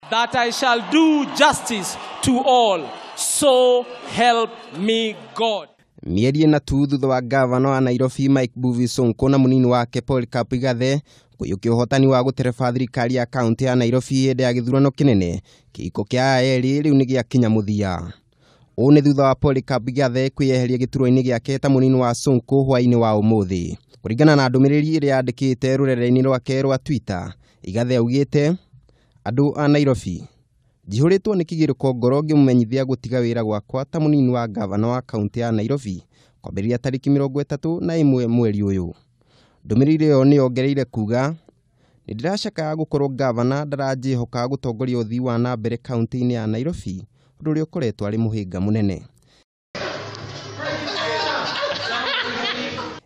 That I shall do justice to all. So help me God. Mĩeri ĩna tu thutha wa gavana wa Nairobi Mike Mbuvi Sonko na mũnini wake Polycarp Igathe kũiyũkia ũhotani wa gũtereba thirikari ya kaunti ya Nairobi hĩndĩ ya gĩthurano kĩnene, kĩhiko kĩa aya erĩ rĩu nĩ gĩakinya mũthia. Ũũ nĩ thutha wa Polycarp Igathe kwĩyeheria gĩturwa-inĩ gĩake ta mũnini wa Sonko hwaĩ-inĩ wa ũmũthĩ. Kũringana na ndũmĩrĩri ĩrĩa yandĩkĩte rũrenda-inĩ rwake rwa Twitter, Igathe augĩte, andũ a Nairobi, njihũrĩtwo nĩ kĩgirĩko ngoro ngĩmũmenyithia gũtiga wĩra gwakwa ta mũnini wa gavana wa kaunti ya Nairobi kwambĩrĩria tarĩki 31 mweri ũyũ. Ndũmĩrĩri ĩyo nĩ yongereire kuga, nĩ ndĩracakaya gũkorwo gavana ndaranjĩhoka gũtongoria ũthii wa na mbere kaunti-inĩ ya Nairobi, ũndũ ũrĩa ũkoretwo arĩ mũhĩnga mũnene.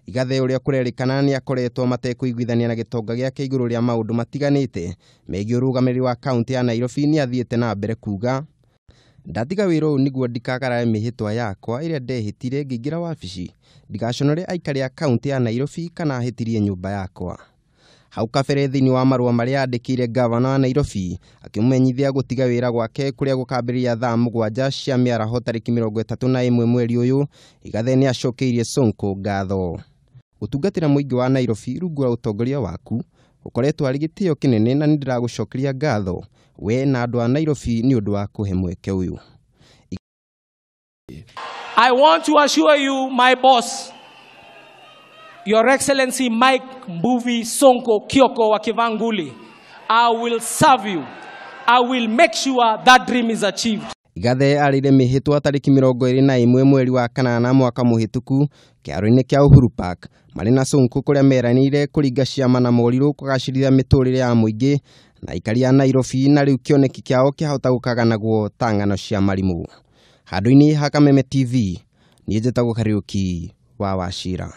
Igathe ũrĩa kũrerĩkana nĩ akoretwo matekũiguithania na gĩtonga gĩake igũrũ rĩa maũndũ matiganĩte megiĩ ũrũgamĩrĩri wa kaunti ya Nairobi nĩ athiĩte na mbere kuga, ndatiga wĩra ũyũ nĩguo ndikagarare mĩhĩtwa yakwa ĩrĩa ndehĩtire ngĩingĩra wabici, ndigaconore aikari a kaunti ya Nairobi kana hĩtirie nyũmba yakwa. Hau kabere thĩinĩ wa marũa marĩa andĩkĩire gavana wa Nairobi akĩmũmenyithia gũtiga wĩra gwake kũrĩa gũkambĩrĩria thaa 7 cia mĩaraho tarĩki 31 mweri ũyũ, Igathe nĩ acokeirie Sonko ngatho. Gũtungatĩra mũingĩ wa Nairobi rungu rwa ũtongoria waku ũkoretwo arĩ gĩtĩo kĩnene na nĩ ndĩragũcokeria ngatho we na andũ a Nairobi nĩ ũndũ wa kũhe mweke ũyũ. I want to assure you, my boss, Your Excellency Mike Mbuvi Sonko Kioko wa Kivanguli, I will serve you. I will make sure that dream is achieved. Igathe arĩire mĩhĩtwa tarĩki 21 mweri wa kanana mwaka mũhĩtũku kĩharo-inĩ kĩa Uhuru Park marĩ na Sonko kũrĩa meranĩire kũringa ciama na morirũ kũgacĩrithia mĩtũrĩre ya mũingĩ na aikari a Nairobi, na rĩu kĩoneki kĩao kĩahota gũkaganagwo ta ng'ano cia marimũ. Handũ-inĩ ha Kameme TV, niĩ njĩtagwo Kariũki wa Wachira.